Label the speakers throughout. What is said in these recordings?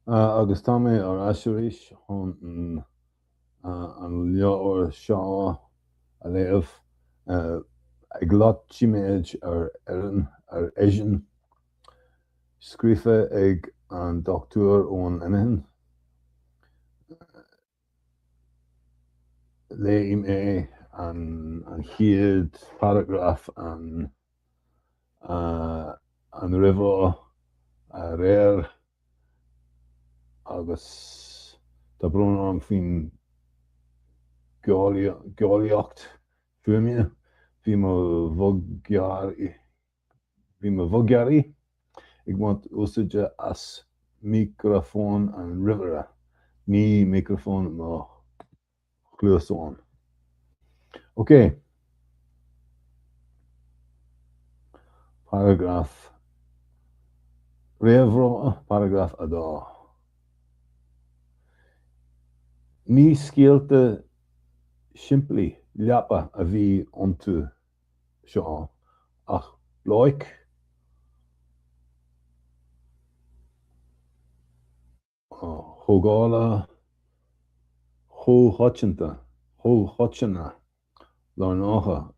Speaker 1: Agus tá mé ar ais arís chun an leabhar seo a léamh, Ag Loitiméid ar Éirinn, ar Eisean, scríofa ag an Dr. Owen Lenihan. Léigh mé an chéad paragraf, an réamhrá aréir agus tá brón orm faoin gcáilíocht fuaime. Bhí mo bhogearraí. Bhí mo bhogearraí ag baint úsáide as micreafón an ríomhaire, ní micreafón mo chluasán. Ok. Paragraf Réamhrá, Paragraf 2. Ní scéalta simplí leapa a bhí iontu seo ach bloic thógála chomhchoiteanta, chomhchoiteanna lárnacha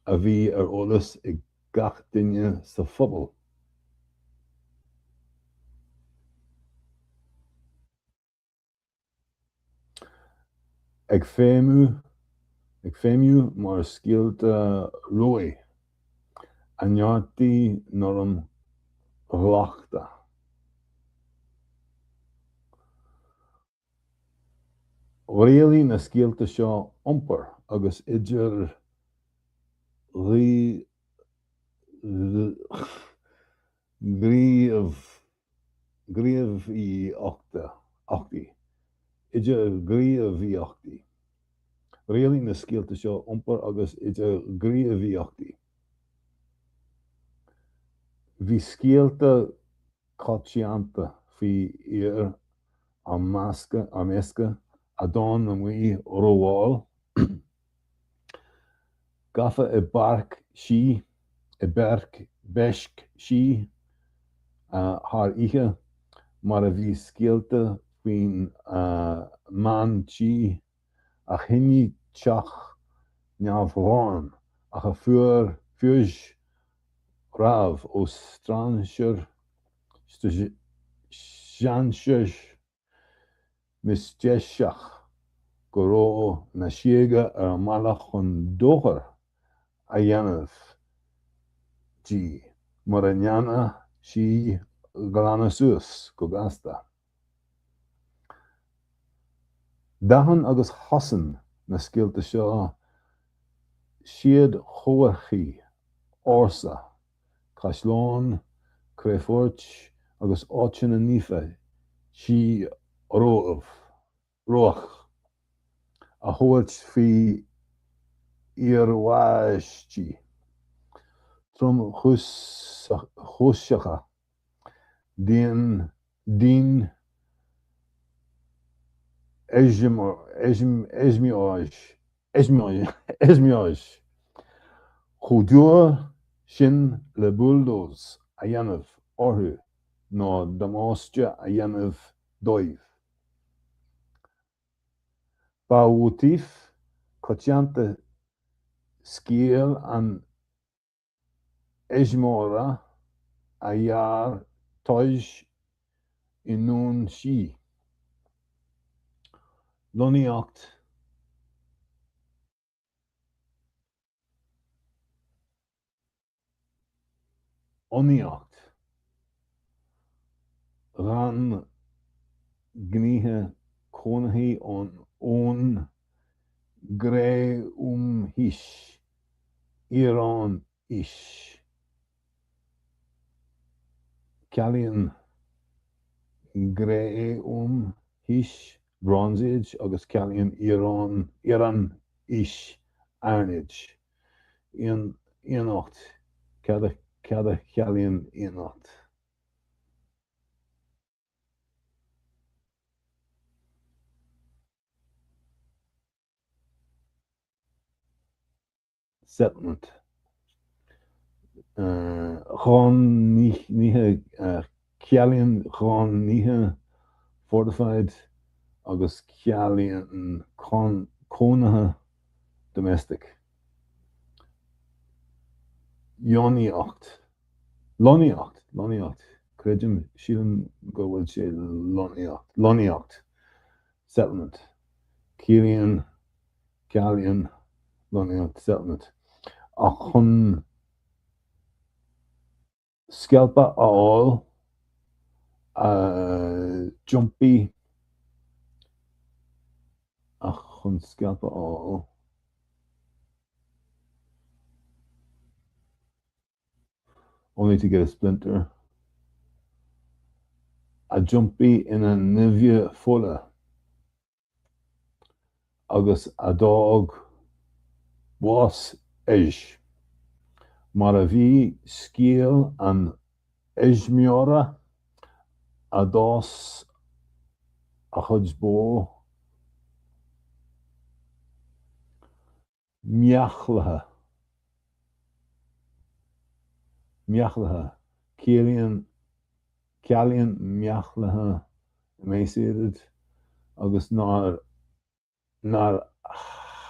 Speaker 1: a bhí ar eolas ag gach duine sa phobal. Ag feidhmiú ag feidhmiú mar scéalta rabhaidh a neartaigh noirm chleachta. Rialaigh na scéalta seo iompar agus idirghníomhaíochtaí. Idirghníomhaíochtaí. Rialaigh na scéalta seo iompar agus idirghníomhaíochtaí. Bhí scéalta coitianta faoi fhir á meascadh a d'fhan amuigh rómhall. Gafa i bpáirc sí, i bpáirc beisc sí thar oíche, mar a bhí scéalta faoin mbean tí a choinnigh teach neamhghlan ach a fuair rabhadh ó strainséir misteiseach go raibh na síoga ar an mbealach chun dochar a dhéanamh di mura ndéanadh sí glanadh suas go gasta. D'aithin agus chosain na scéalta seo séadchomharthaí ársa, caisleáin, créfoirt agus áiteanna naofa sí rabhadh a thabhairt faoi iarbháistí tromchúiseacha D'aon eiseamláir chomh dúr sin le búldóz a dhéanamh orthu nó damáiste a dhéanamh dóibh. Ba mhóitíf coitianta scéal an fheirmeora a ghearr toigh i ndún sí. Lonnaíocht Lonnaíocht gan gnéithe cónaithe ón gCré-umhaois, Iarann-aois. Ciallaíonn Cré-umhaois Bronze Age agus ciallaíonn Iarann-aois Iron Age. Aonacht, cad a chiallaíonn aonacht? Settlement. Gan nithe. Ciallaíonn dhaingnithe fortified agus ciallaíonn cónaithe domestic. Lonnaíocht. Lonnaíocht. Lonnaíocht. Creidim, sílim go bhfuil sé lonnaíocht. Lonnaíocht. Settlement. Ciallaíonn, ciallaíonn lonnaíocht settlement. Ach chun sceilp a fháil, a d'iompaigh, ach chun sceilp a fháil. Only to get a splinter. A d'iompaigh ina nimhe fola. agus a d'fhág bás air, mar a bhí scéal an fheirmeora a d'fhás a chuid bó meathlaithe. Meathlaithe, ciallaíonn ciallaíonn meathlaithe emaciated agus nár nár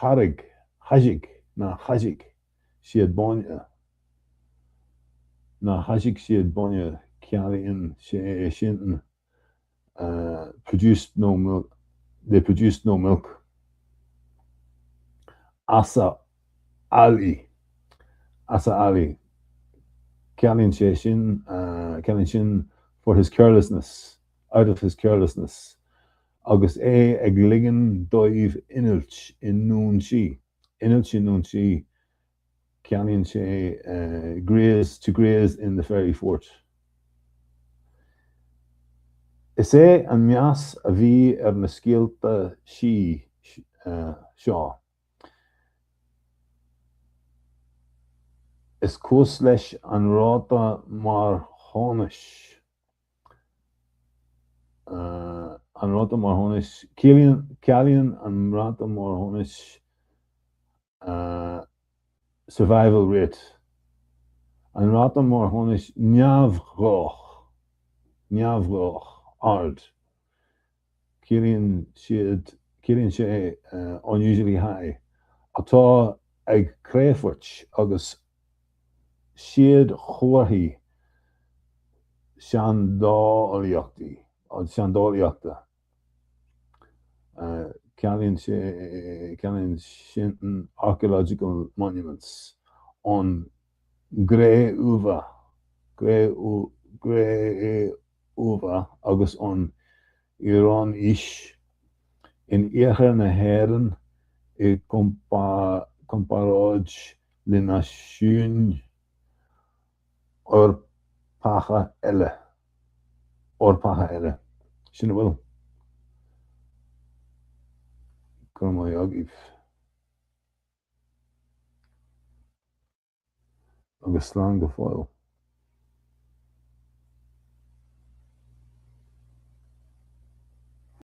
Speaker 1: tháirg, tháirg, nár tháirg siad bainne, nár tháirg siad bainne, ciallaíonn sé sin produced no milk, they produced no milk. As a fhaillí, as a fhaillí, ciallaíonn sé sin, ciallaíonn sin for his carelessness, out of his carelessness, agus é ag ligean dóibh innilt i nDún Sí, innilt i nDún Sí, Ciallaíonn sé graze, to graze in the fairy fort. Is é an meas a bhí ar na scéalta sí seo. Is cúis leis an ráta marthanais. An ráta marthanais. Ciallaíonn an ráta marthanais survival rate, an ráta marthanais neamhghnách, neamhghnách ard. Ciallaíonn siad, ciallaíonn sé unusually high, atá ag créfoirt agus séadchomharthaí seandálaíochtaí, seandálaíochta. Ciallaíonn sé, ciallaíonn sin archaeological monuments, ón gCré-umha, Cré-umha agus ón Iarannaois in iarthar na hÉireann i gcomparáid le náisiúin Eorpacha eile. Eorpacha eile. Sin a bhfuil. Go raibh maith agaibh. Agus slán go fóill.